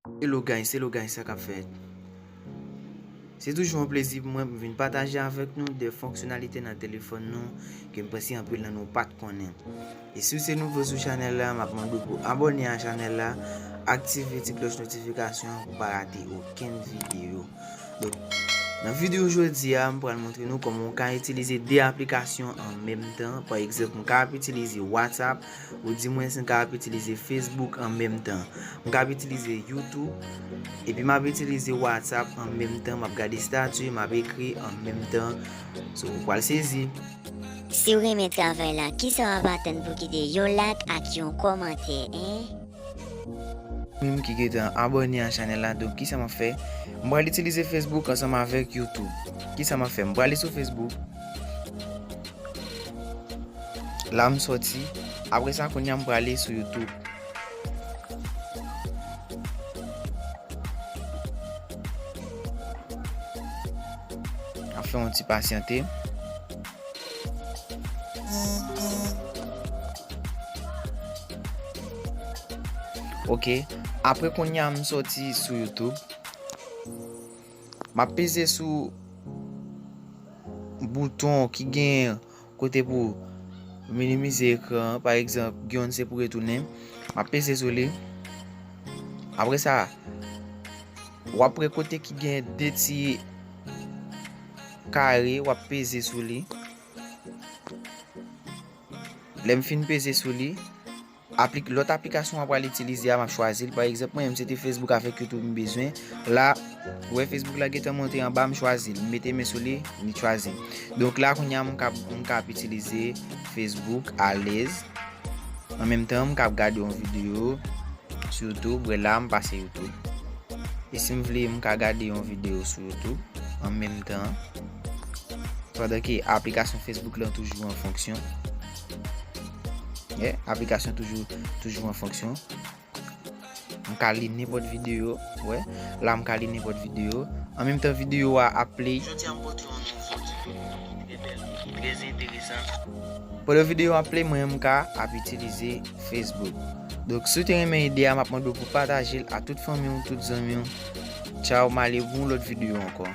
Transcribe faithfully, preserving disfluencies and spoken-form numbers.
Hello guys, hello guys, sa k ap fèt? Se toujou yon plezi pou mwen pou m vin pataje avèk nou de fonksyonalite nan telefòn nou ke m panse anpil nan nou pa t konnen. E si w se nouvo sou chanèl la, m ap mande w pou abòne a chanèl la, aktive ti klòch notifikasyon pou pa rate okenn videyo. Donk, nan videyo jodi a, m pral montre nou kòman w ka itilize de aplikasyon an menm tan. Pa egzanp, m ka ap itilize WhatsApp, ou di mwen si m ka ap itilize Facebook an menm tan. M ka ap itilize YouTube, epi m ap itilize WhatsApp an menm tan, m ap gade estati, m ap ekri an menm tan. So, ou pral sezi. Si w renmen travay la, kisa w ap atann pou kite yon like ak yon kòmantè, en? Menm ki gentan abòne a chanèl la, donk kisa m ap fè? M pral itilize Facebook ansanm avèk YouTube. Kisa m ap fè? M prale sou Facebook. La m sòti. Apre sa, kounye a m prale sou YouTube. Ap fè yon ti pasyante. Ok. Apre kounye a m sòti sou YouTube. M ap peze sou bouton ki gen kote pou minimize ekran an. Pa egzanp, gen youn se pou retounen. M ap peze sou li. Apre sa, w ap wè kote ki gen de ti kare, w ap peze sou li. Lè m fin peze sou li, aplik-, lòt aplikasyon w ap pral itilize a, m ap chwazi l. Pa egzanp, mwen menm, se te Facebook avèk YouTube m bezwen. La, ou wè Facebook la gentan monte anba, m chwazi l. M mete men sou li, li chwazi. Donk la, kounye a, m ka, m ka ap itilize Facebook alèz. An menm tan, m ka ap gade yon videyo sou YouTube. Wè la, m pase YouTube. E si m vle, m ka gade yon videyo sou YouTube an menm tan. Pandan ke aplikasyon Facebook lan toujou an fonksyon. Yeah, aplikasyon toujou, toujou an fonksyon. M ka li nenpòt videyo, wè. La, m ka li nenpòt videyo. An menm tan, videyo a ap play. Jodi a, m pote yon nouvo videyo trè bèl, trè enteresan. Pandan videyo a ap play, mwen, m ka ap itilize Facebook. Donk, si w te renmen ide a, m ap mande w pou pataje l a tout fanmi w, tout zanmi w. Tchaw, m ale pou yon lòt videyo ankò.